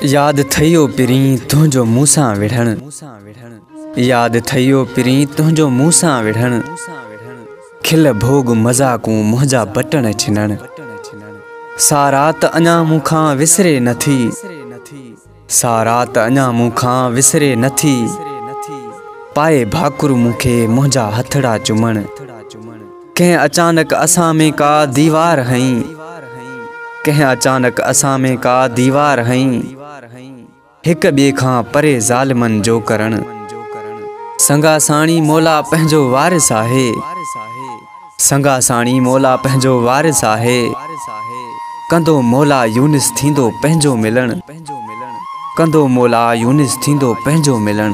ياد ٿئي او پرين تنهنجو مون سان وڙهڻ. ياد ٿئي او پرين تنهنجو مون سان وڙهڻ. کل ڀوڳ مذاقون منهنجا بٽڻ ڇنڻ. سا رات اڃا مون کان وسري نه ٿي. سا رات اڃا مون کان وسري نه ٿي. پائي ڀاڪر مون کي منهنجا هٿڙا چمڻ. ڪنهن اچانڪ اسان ۾ ڪا ديوار هنئي. ڪنهن اچانڪ اسان ۾ ڪا ديوار هنئي. هڪ ٻئي کان پري ظالمن جو ڪرڻ. سنگاساڻي مولا پنهنجو وارث آهي. سنگاساڻي مولا پنهنجو وارث آهي. ڪندو مولا يونس ٿيندو پنهنجو ملڻ. ڪندو مولا يونس ٿيندو پنهنجو ملڻ.